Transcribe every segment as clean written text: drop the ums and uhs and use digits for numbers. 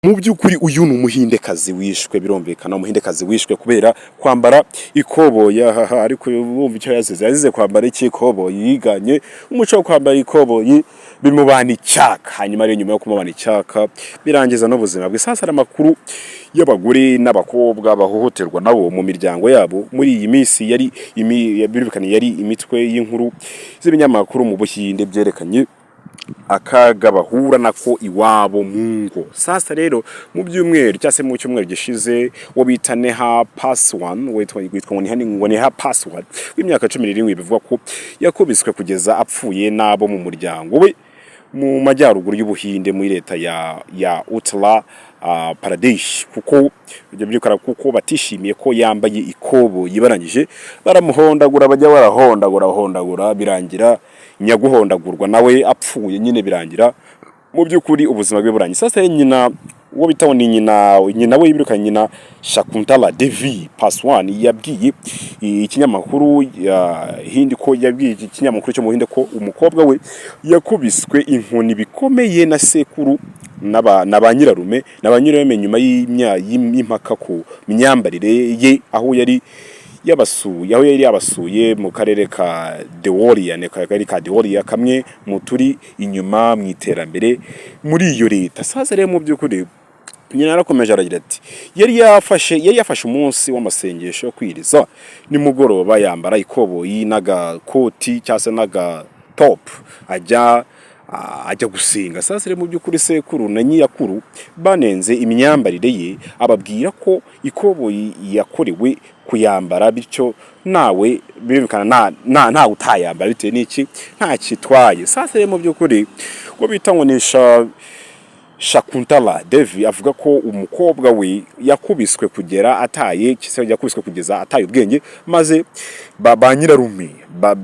Mu by'ukuri uyu ni Umuhindekazi wishwe, birumvikana, Umuhindekazi wishwe kubera kwambara ikoboyi. Ahaha, ariko wumva icyo yazize? Yazize kwambara iki? Ikoboyi. Yiganye umuco wo kwambara ikoboyi, bimubana icyaka. Hanyuma rero nyuma yo kumubana icyaka, birangiza n'ubuzima bwe. Sasa amakuru y'abagore n'abakobwa bahohoterwa nabo mu miryango yabo muri iyi minsi yari birumvikana yari imitwe y'inkuru z'ibinyamakuru mu Buhinde, byerekanye akaga bahura nako iwabo mu ngo. Sasa rero mu byumweru cyangwa se mu cyumweru gishize, uwo bita Neha Paswan, witwa ngo Neha Paswan w'imyaka 17, bivugwa ko yakubiswe kugeza apfuye n'abo mu muryango we mu majyaruguru y'Ubuhinde, muri leta ya Uttar Pradesh, kuko ibyo byukara kuko batishimiye ko yambaye ikoboyi. Barangije baramuhondagura, bajya barahondagura hondagura, birangira nyaguhondagurwa nawe apfuye nyine, birangira mu by'ukuri ubuzima bwe burangiye. Sasa nyina, uwo bita ngo ni nyina we yibirukanye, nyina Shakuntala Devi Paswan, yabwiye ikinyamakuru ya Hindi ko, yabwiye iki kinyamakuru cyo mu Buhinde ko umukobwa we yakubiswe inkoni bikomeye na sekuru na ba nyirarume nyuma y'impaka ku myambarire ye, aho yari yabasuye mu karere ka Deoria, ni karere ka Deoria, kamwe mu turi inyuma mu iterambere muri iyo leta. Sasa rero mu by'ukuri nyina yarakomeje aragira ati: Yari yafashe umunsi w'amasengesho yo kwiriza nimugoroba, yambara ikoboyi n'agakoti cyangwa se n'agatop, ajya gusenga." Sasa rero mu by'ukuri sekuru na nyirakuru banenze imyambarire ye, ababwira ko ikoboyi yakorewe kuyambara, bityo nawe birumvikana ntawe utayambara bitewe n'iki, nta kitwaye. Sasa rero mu by'ukuri ngo bita ngo ni Shakuntala Devi avuga ko umukobwa we yakubiswe kugera ataye, yakubiswe kugeza ataye ubwenge, maze ba nyirarume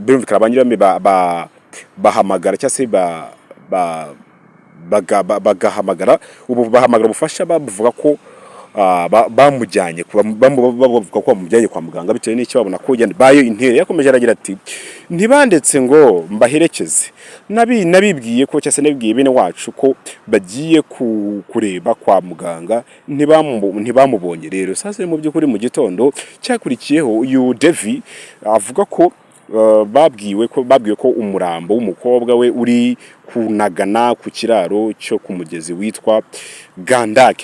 birumvikana ba nyirarume bahamagara cyangwa se ba, ba, baga, ba, bagahamagara ubu bahamagara ubufasha, bavuga ko bamujyanye bavuga ko bamujyanye kwa muganga bitewe n'icyo babona ko bayo intere. Yakomeje aragira ati: "Ntibandetse ngo mbaherekeze. Nabibwiye ko cyangwa se nabibwiye bene wacu ko bagiye kureba kwa muganga, ntibamubonye." Rero sasa mu by'ukuri mu gitondo cyakurikiyeho, uyu Devi avuga ko babwiwe ko umurambo w'umukobwa we uri kunagana ku kiraro cyo ku mugezi witwa Gandak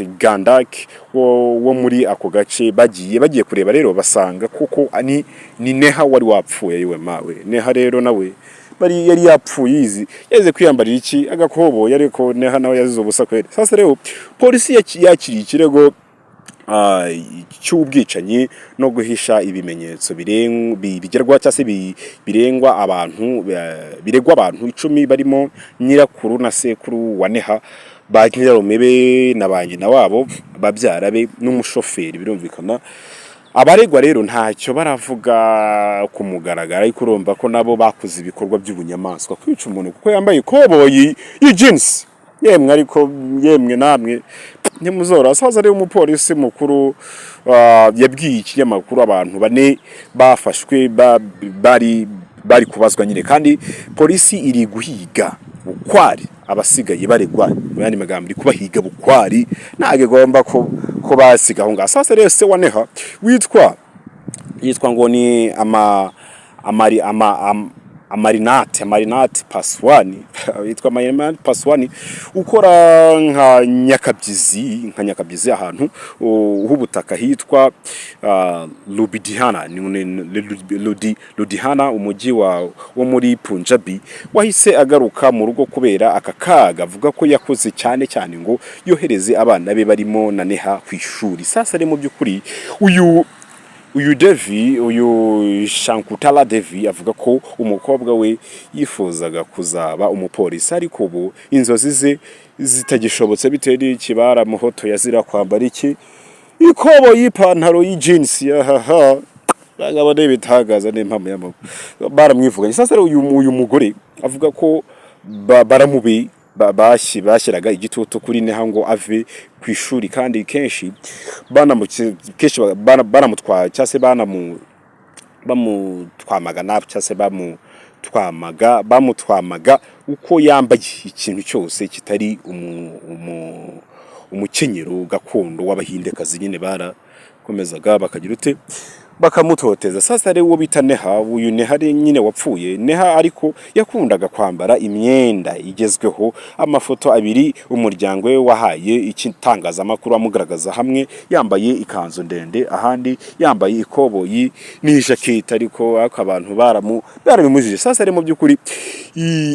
wo muri ako gace. Bagiye kureba rero, basanga koko ni Neha wari wapfuye. Yiwe mawe, Neha rero nawe bari yari yapfuye yizi yaze kwiyambarira iki? Agakoboyi. Ariko Neha nawe yazize ubusa kweri. Sasa rero polisi yakiriye ikirego cy'ubwicanyi no guhisha ibimenyetso bigerwa cyangwa se birengwa abantu, biregwa abantu 10 barimo nyirakuru na sekuru wa Neha, ba nyirarume be na ba nyina wabo, babyara be n'umushoferi. Birumvikana abaregwa rero ntacyo baravuga ku mugaragaro, ariko urumva ko nabo bakoze ibikorwa by'ubunyamaswa, kwica umuntu kuko yambaye ikoboyi y'ijinsi. Yemwe, ariko yemwe namwe ntimuzora. Saza rero umupolisi mukuru yabwiye ikinyamakuru abantu bane bafashwe bari kubazwa nyine, kandi polisi iri guhiga bukwari abasigaye baregwa. Mu yandi magambo, iri kubahiga bukwari, ntabwo igomba ko basiga aho ngaho. Sasa rero se wa Neha witwa yitwa ngo ni ama amari ama am, Amarinate Paswani, yitwa Amarinate Paswani, ukora nka nyakabyizi ahantu h'ubutaka hitwa Lubidihana, ni Ludihana, umujyi wo muri Punjabi, wahise agaruka mu rugo kubera aka kaga. Avuga ko yakoze cyane cyane ngo yohereze abana be barimo na Neha ku ishuri. Sasa rero mu by'ukuri uyu Devi, uyu Shakuntala Devi, avuga ko umukobwa we yifuzaga kuzaba umupolisi, ariko ubu inzozi ze zitagishobotse bitewe n'iki? Baramuhotoye azira kwambara iki? Ikobo y'ipantaro y'ijinsi. Ahaha, bagabo n'ibitangaza n'impamo y'amaboko, baramwivuganye. Sasa rero uyu mugore avuga ko baramube bashyiraga igitutu kuri Neha ngo ave ku ishuri, kandi kenshi kenshi banamutwaye cyangwa se bamutwamagana cyangwa se bamutwamaga uko yambaye ikintu cyose kitari Umukenyero gakondo w'Abahindekazi nyine barakomezaga bakagira ute? Bakamutoteza. Sasa rero uwo bita Neha, uyu Neha ari nyine wapfuye Neha, ariko yakundaga kwambara imyenda igezweho. Amafoto abiri umuryango we wahaye igitangazamakuru amugaragaza hamwe yambaye ikanzu ndende, ahandi yambaye ikoboyi n'ijaketi, ariko abantu barabimujije. Sasa rero mu by'ukuri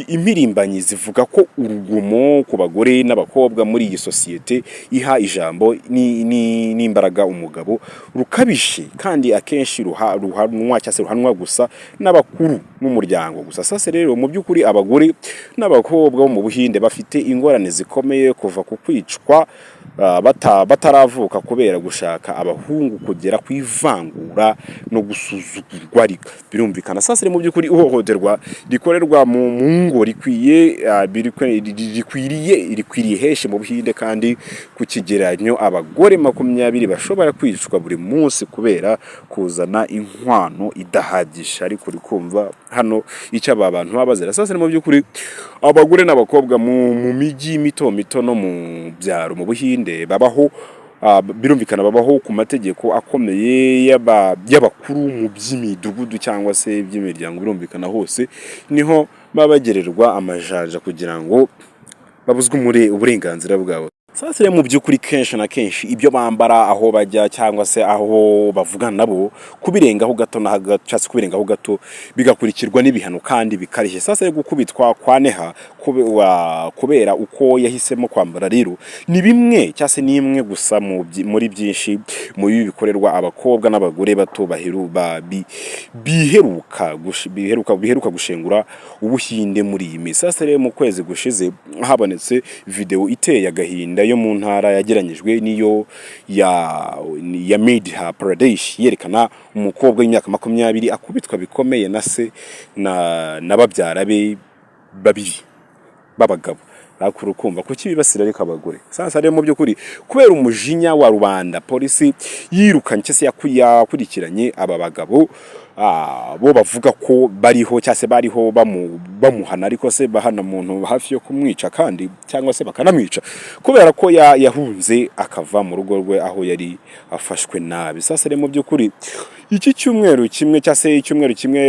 impirimbanyi zivuga ko urugomo ku bagore n'abakobwa muri iyi sosiyete iha ijambo n'imbaraga umugabo rukabije, kandi akenshi ruhanwa cyangwa se ruhanwa gusa n'abakuru b'umuryango gusa. Sasa rero mu by'ukuri abagore n'abakobwa bo mu Buhinde bafite ingorane zikomeye, kuva ku kwicwa bataravuka kubera gushaka abahungu, kugera ku ivangura no gusuzugurwa, ariko birumvikana. Sasa rero mu by'ukuri ihohoterwa rikorerwa mu ngo rikwiye rikwiriye henshi mu Buhinde, kandi ku kigereranyo abagore 20 bashobora kwicwa buri munsi kubera kuzana inkwano idahagije. Ariko uri kumva hano icyo aba bantu baba bazira. Sasa rero mu by'ukuri abagore n'abakobwa mu mijyi mito mito no mu byaro mu Buhinde babaho, birumvikana babaho ku mategeko akomeye y'abakuru mu by'imidugudu cyangwa se iby'imiryango. Birumvikana hose niho baba bagererwa amajanja kugira ngo babuzwe uburenganzira bwabo. Sasa rero mu by'ukuri kenshi na kenshi ibyo bambara, aho bajya cyangwa se aho bavugana nabo, kubirengaho gato na gato cyangwa se kubirengaho gato bigakurikirwa n'ibihano kandi bikarishye. Sasa rero gukubitwa kwa Neha kubera uko yahisemo kwambara rero ni bimwe cyangwa se ni imwe gusa muri byinshi mu bibi bikorerwa abakobwa n'abagore bato biheruka gushengura Ubuhinde muri iyi minsi. Sasa rero mu kwezi gushize habonetse video iteye agahinda yo mu ntara yageranyijwe n'iyo ya Madhya Pradesh, yerekana umukobwa w'imyaka 20 akubitwa bikomeye na se na babyara be babiri b'abagabo. Ariko kumva kuki bibasira ariko abagore? Sasa rero mu by'ukuri kubera umujinya wa rubanda, polisi yirukanye cyangwa se yakurikiranye aba bagabo, bo bavuga ko bariho cyangwa se bariho bamuhana, ariko se bahana umuntu hafi yo kumwica kandi cyangwa se bakanamwica kubera ko yahunze akava mu rugo rwe aho yari afashwe nabi. Sasa rero mu by'ukuri iki cyumweru kimwe cyangwa se icyumweru kimwe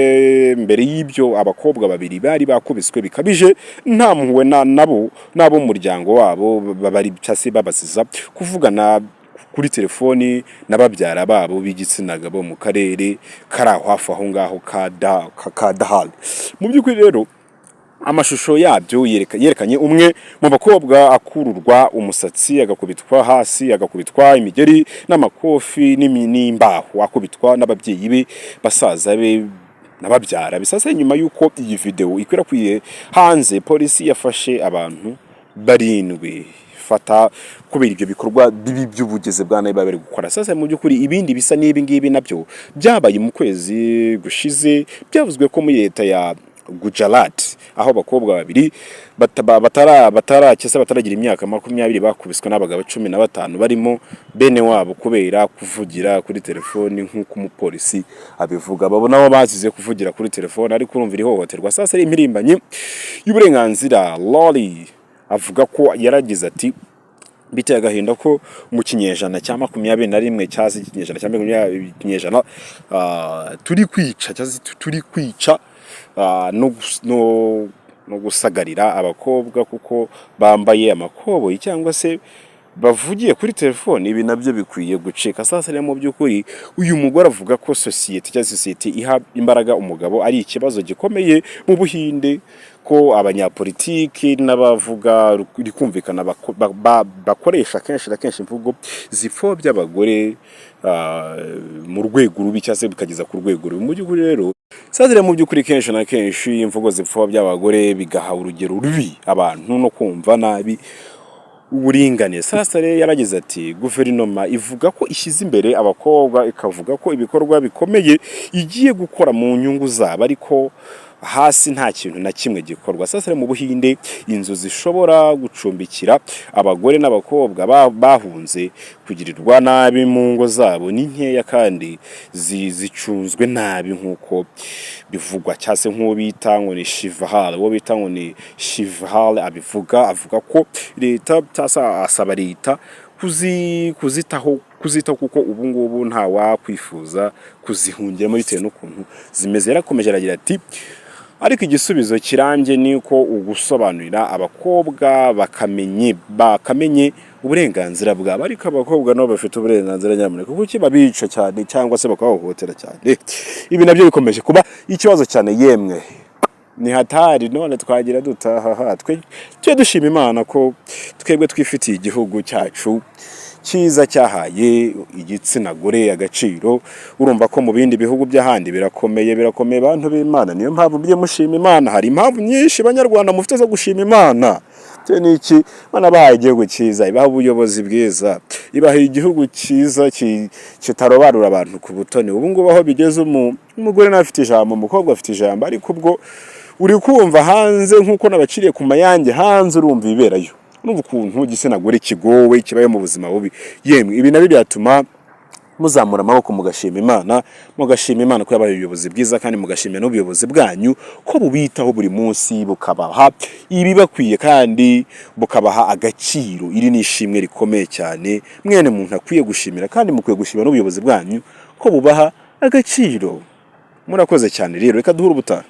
mbere y'ibyo, abakobwa babiri bari bakubiswe bikabije nta mpuhwe nabo n'abo mu muryango wabo bari cyangwa se babasiza kuvugana kuri telefoni na babyara babo b'igitsina gabo mu karere kari aho hafi aho ngaho ka Dhar. Mu by'ukuri rero amashusho yabyo yerekanye umwe mu bakobwa akururwa umusatsi, agakubitwa hasi, agakubitwa imigeri n'amakofi n'imbaho, akubitwa n'ababyeyi be, basaza be na babyara be. Sasa nyuma y'uko iyi video ikwirakwiye hanze, polisi yafashe abantu barindwi fata kubera ibyo bikorwa bibi by'ubugizi bwa nabi bari gukora. Sasa mu by'ukuri ibindi bisa n'ibi ngibi nabyo byabaye mu kwezi gushize. Byavuzwe ko muri leta ya Gujarat, aho abakobwa babiri batara cyangwa se bataragira imyaka 20 bakubiswe n'abagabo 15 barimo bene wabo kubera kuvugira kuri telefoni, nk'uko umupolisi abivuga. Babona abo bazize kuvugira kuri telefoni, ariko urumva iri hohoterwa. Sasa ari impirimbanyi y'uburenganzira Lori avuga ko yaragize ati: "Biteye agahinda ko mu kinyejana cya 21 cyangwa se ikinyejana cya 20 ikinyejana, turi kwica cyangwa se turi kwica no gusagarira abakobwa kuko bambaye amakoboyi cyangwa se bavugiye kuri telefone. Ibi nabyo bikwiye gucika." Sasa rero mu by'ukuri uyu mugore avuga ko sosiyete cyangwa sosiyete iha imbaraga umugabo ari ikibazo gikomeye mu Buhinde, ko abanyapolitiki n'abavuga rikumvikana bakoresha kenshi na kenshi imvugo zipfobya abagore mu rwego rubi cyangwa se bikageza ku rwego rubi. Mu by'ukuri rero sasa rero mu by'ukuri kenshi na kenshi imvugo zipfobya abagore bigaha urugero rubi abantu no kumva nabi uburinganire. Sasa rero yaragize ati: "Guverinoma ivuga ko ishyize imbere abakobwa, ikavuga ko ibikorwa bikomeye igiye gukora mu nyungu zabo, ariko hasi nta kintu na kimwe gikorwa." Sasa rero mu Buhinde inzu zishobora gucumbikira abagore n'abakobwa bahunze kugirirwa nabi mu ngo zabo ni nkeya kandi zicunzwe nabi nk'uko bivugwa, cyangwa se nk'uwo bita ngo ni Shivahal, uwo bita ngo ni Shivahal abivuga, avuga ko leta cyangwa se asaba leta kuzitaho kuko ubu ngubu nta wakwifuza kuzihungiramo bitewe n'ukuntu zimeze. Yarakomeje aragira ati: "Ariko igisubizo kirambye ni uko ugusobanurira abakobwa bakamenye uburenganzira bwabo." Ariko abakobwa nabo bafite uburenganzira nyamuneka, kuki babica cyane cyangwa se bakabahohotera cyane? Ibi nabyo bikomeje kuba ikibazo cyane. Yemwe, ni hatari. None twagira dutaha? Twe tujye dushima Imana ko twebwe twifitiye igihugu cyacu cyiza cyahaye igitsina gore agaciro. Urumva ko mu bindi bihugu by'ahandi birakomeye, birakomeye, bantu b'Imana. Niyo mpamvu mujye mushima Imana. Hari impamvu nyinshi, Banyarwanda, mufite zo gushima Imana. Icyo ni iki? Imana bahaye igihugu cyiza, ibaha ubuyobozi bwiza, ibaha igihugu cyiza kitarobanura abantu ku butoni. Ubu ngubu aho bigeze, umugore nawe afite ijambo, umukobwa afite ijambo. Ariko ubwo uri kumva hanze, nk'uko nabaciriye ku mayange hanze, urumva ibiberayo, urumva ukuntu igitsina gore kigowe, kibaye mu buzima bubi. Yemwe, ibi nabyo byatuma muzamura amaboko mugashima Imana, mugashima Imana ko yabaye ubuyobozi bwiza, kandi mugashimira n'ubuyobozi bwanyu ko bubitaho buri munsi, bukabaha ibibakwiye kandi bukabaha agaciro. Iri ni ishimwe rikomeye cyane mwene muntu akwiye gushimira, kandi mukwiye gushimira n'ubuyobozi bwanyu ko bubaha agaciro. Murakoze cyane rero, reka duhure ubutaha.